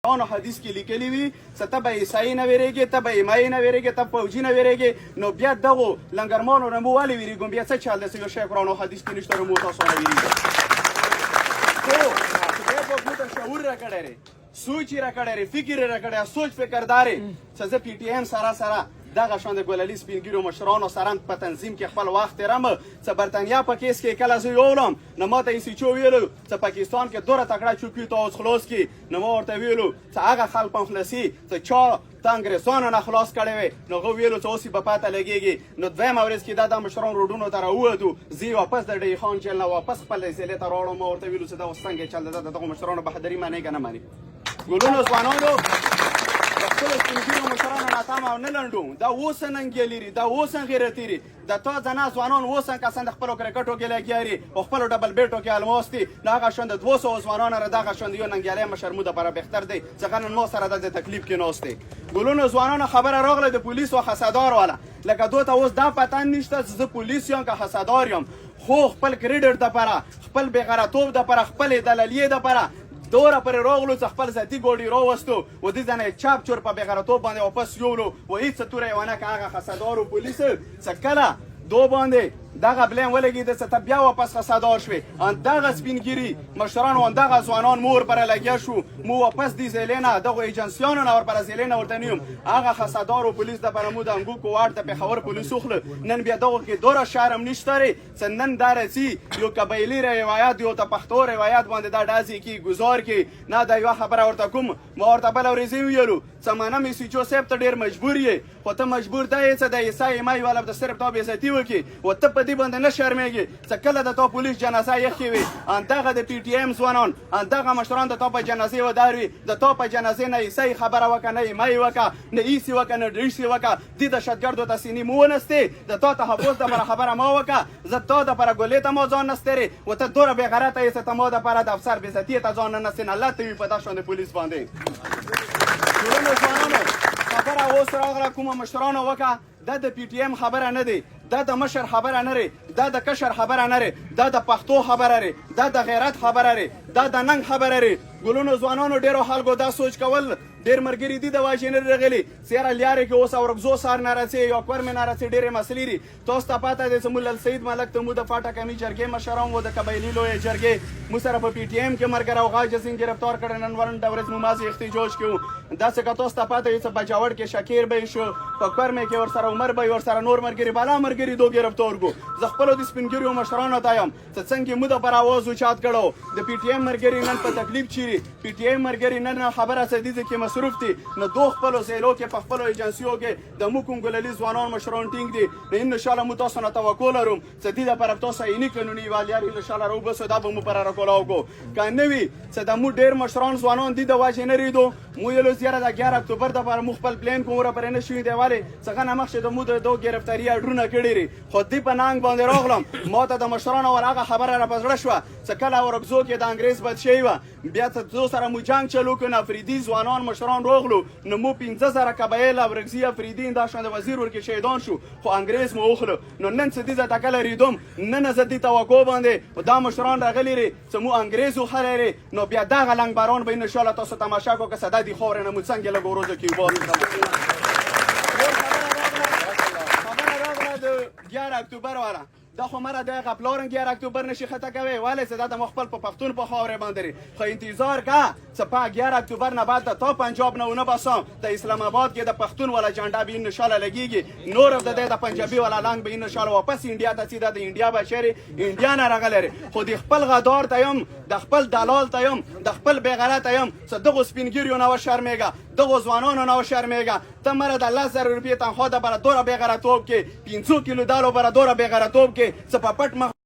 قرآن او حدیث کې لیکلي وي چې ته به عیسائی نه ویریږې، ته به ایمائی نه ویریږې، ته فوجي نه ویریږې، نو بیا دغو لنګرمانو نه مو ولې ویریږو؟ بیا څه چل دی چې یو شی قرآن او حدیث کې نشته نو مو تاسو نه ویریږو؟ خو خدای پاک مو ته شعور راکړی دی، سوچ یې راکړی دی، فکر یې راکړی، سوچ فکر دار چې زه پي ټي ایم سره سره دغه شان د ګلالي سپینګیرو مشرانو سره په تنظیم کې خپل وخت تېرم. چې برتانیا په کیس کې کله زه یوړم نو ما ته یې سیچو ویلو چې پاکستان کې دوره تکړه چوکي ته اوس خلاص کی، نو ما ورته ویلو چې هغه خلک په خلاصي چې چا ته انګریزانو نه خلاص کړی وي، نو هغه ویلو چې اوس یې په پته لګېږي. نو دویمه ورځ کې دا د مشران روډونو ته راووتو، زه یې واپس د ډي خان جیل نه واپس خپل ضلع ته راوړم. ما ورته ویلو چې دا اوس څنګه چل ده، د دغو مشرانو بهادري منې که نه منې؟ ګلونو ځوانانو، د خپلو سپینږیرو مشرانو نه تمه او نه لنډو. دا اوس ننګیالي دي، دا اوس غیرتي دي، د تا ځنا ځوانان اوس کسان د خپلو کرکټو کې لګیا دي او خپلو ډبل بیټو کې الماس دي. نو هغه شان د 200 ځوانانو را دغه شان د یو ننګیالی مشر مو دپاره بهتر دی چې هغه نن ما سره دلته تکلیف کې ناست دی. ګلونو ځوانانو، خبره راغله د پولیسو خسدار والا، لکه دوی ته اوس دا پته نشته چې زه پولیس یم که خسدار یم، خو خپل کریډټ دپاره، خپل بېغیرتوب دپاره، خپلې دلالیې دپاره دوره پر راغلو چې خپل ذاتي ګاډي راوستو و دې ځای نه یې چاپ چور په بېغیرتوب باندې واپس یوړو و هېڅ توره یې ونه که. هغه خسدارو پولیس چې کله دو باندې دغه بلیم ولګېده چې ته بیا واپس خسدار شوې، ان دغه سپین ږیري مشران او دغه ځوانان مو ورپره لګیا شو، مو واپس دې ضلع نه دغو ایجنسیانو نه ورپره ضلع نه ورته نیوم. هغه خسدارو پولیس دپاره مو د انګو کوواټ د پېښور پولیس وخله. نن بیا دغو کې دوره شرم نشته دی چې نن دا رسی یو قبایلی روایت، یو ته پښتو روایت باندې دا ډازې کی گزار کی نه. دا یوه خبره ورته کوم، ما ورته بله ورځ ویلو چې منم سیچو صاحب ته ډېر مجبور یې، خو ته مجبور دی چې د عیسی ایمای والا د صرف تا بېعزتي وکړي و ته په دې باندې نه شرمېږې چې کله د تا پولیس جنازه یخې وي، ان دغه د پي ټي ایم ځوانان، ان دغه مشران د تا په جنازې ودار وي. د تا په جنازې نه عیسی خبره وکړه، نه ایمای وکړه، نه ایسی وکړه، نه ډیسی وکړه. دې دهشتګردو ته سینې مو ونستې، د تا تحفظ دپاره خبره ما وکړه، زه تا دپاره ګولې ته ما ځان نسترې و ته دوره بېغیرته یې چې ته ما دپاره د افسر بېعزتي ته ځان نه نستې. نه الله ته وي په دا شان د پولیس باندې. ټولنو ځوانانو، خبره اوس راغله کومه مشرانو وکړه، دا د پي ټي ایم خبره نه دی، دا د مشر خبره نه ری، دا د کشر خبره نه ری، دا د پښتو خبره ری، دا د غیرت خبره ری، دا د ننګ خبره ری. ګلونو ځوانانو، ډېرو خلکو دا سوچ کول، ډېر ملګري دي د واجې نه راغلي سیاره لیارې کې اوس اورکزو سار نه رسي یا کورمې نه رسي، ډېرې مسلې دي. تاسو ته پته دی چې مو لال سعید ملک ته مو د فاټا کمي جرګې مشران وو، د قبایلي لویې جرګې مو سره په پي ټي ایم کې ملګری او غاج حسین ګرفتار کړی. نن ورنډه ورځ مو مازې احتجاج کې وو. داسې که تاسو ته پته وي چې باجوړ کې شکیر به شو، په کورمې کې ورسره عمر به ورسره نور ملګري بالا ملګري دو ګرفتار کو. زه خپلو د سپینږیریو مشرانو ته یم چې څنګه مو د پر اواز اوچت کړو. د پي ټي ایم ملګري نن په تکلیف چیري، پي ټي ایم ملګري نن خبره څه دي کې مصروف دي، نو دو خپلو ضلعو کې په خپلو ایجنسیو کې د مو کنګللي ځوانان مشران ټینګ دي. نو ان شاء الله مو تاسو نه توقع لرم چې دې لپاره تاسو عیني قانوني والیار ان شاء الله راوباسو، دا به مو پر راکولاو کو که نه وي چې د مو ډېر مشران ځوانان دي د وجې نه ریدو. مو یلو زیاره د 11 اکتوبر دپاره مو خپل پلان کوم ورپرې نه شوي دی، ولې څنګه نه مخکې د مو د دو ګرفتاري اډرونه کړي دي. خو دې په ننګ باندې راغلم، ما ته د مشرانو ور هغه خبره را په زړه شوه چې کله اورکزو کې د انګرېز بادشاهي وه، بیا څه څو سره مو جنګ چلو که نه افریدي ځوانان مشران راغلو، نو مو 5000 قبایل اورکزي افریدي دا شان د وزیر ورکې شهیدان شو، خو انګرېز مو وخلو. نو نن څه دې زه ته کله ریدم، نن زه دې توقع باندې دا مشران راغلي ري چې مو انګرېز وخلی ري، نو بیا دغه لنګ باران به ان شاء الله تاسو تماشا کو که صدا دې خاورې نه مو څنګه لږ ورځو کې وباسو. خبره راغله د 11 اکتوبر والا، دا خو مره د هغه پلار 11 اکتوبر نشي خطا کوي، ولې چې دا د خپل په پښتون په خاورې باندې. خو انتظار کا چې په 11 اکتوبر نه بعد د تا پنجاب نه ونه باسم، د اسلام آباد کې د پښتون والا جنډا به ان شاء الله لګیږي، نور د د پنجابي والا لنګ به ان شاء الله واپس انډیا ته ځي. دا د انډیا بشری انډیا نه راغلی، خو د خپل غدار ته یم، د خپل دلال ته یم، د خپل بېغیرته یم چې دغو سپینږیریو نه وشرمېږه، دغو ځوانانو نه وشرمېږه. ته مره د 10,000 روپیې تنخوا د بره دوره بېغیرتوب کې، 5 کیلو دالو بره دوره بېغیرتوب کې څه په پټ مخ